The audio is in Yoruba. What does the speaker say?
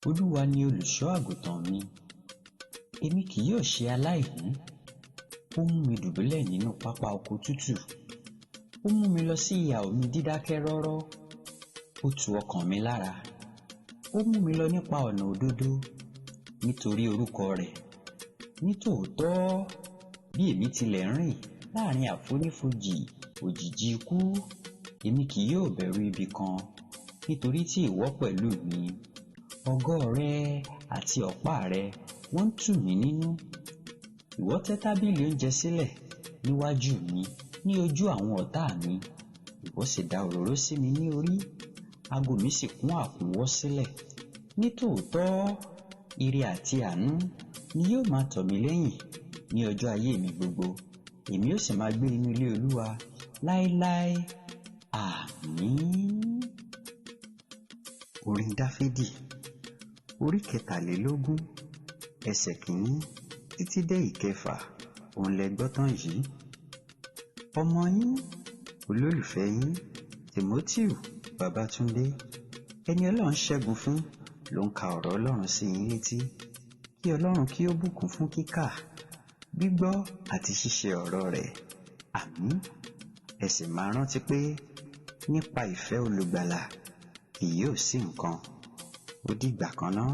Olúwa ni olùṣọ́ àgùntàn mi, èmi kì yóò ṣe aláìní. Ó mú mi dùbúlẹ̀ nínú pápá oko tútù. Ó mú mi lọ sí ìhà omi dídákẹ́ rọ́rọ́. Ó tu ọkàn mi lára. Ó mú mi lọ nípa ọ̀nà òdodo nítorí orúkọ rẹ̀. Nítòótọ́, bí èmi tilẹ̀ ń rìn láàrin àfonífojì òjìji ikú, èmi kì yóò bẹ̀rù ibi kan, nítorí tí ìwọ pẹ̀lú mi. Ọ̀gọ rẹ àti ọ̀pá rẹ wọ́n ń tù mí nínú. Ìwọ tẹ́ tábìlì oúnjẹ sílẹ̀ níwájú mi ní ojú àwọn ọ̀tá mi. Ìwọ sì da òróró sí mi ní orí, ago mi sì kún àkúnwọ́ sílẹ̀. Nítòótọ́, ire àti àánú ni yóò máa tọ̀ mí lẹ́yìn ní ọjọ́ ayé mi gbogbo. Èmi ó sì máa gbé inú ilé Olúwa láéláé. Àmín. Orin Dáfídì, orí 23, ẹsẹ̀ 1 títí dé 6, òun lẹ gbọ́ tán yìí. Ọmọ yín, olólùfẹ́ yín, Timothy Babátúndé, ẹni Ọlọ́run ṣẹ́gun fún, ló ń ka ọ̀rọ̀ Ọlọ́run sí yín létí. Kí Ọlọ́run kí ó bùkún fún kíkà, gbígbọ́ àti ṣíṣe ọ̀rọ̀ rẹ̀. Àmín. Ẹ sì máa rántí pé nípa ìfẹ́ olùgbàlà kì yóò sí nǹkan. Ó dìgbà kan náà.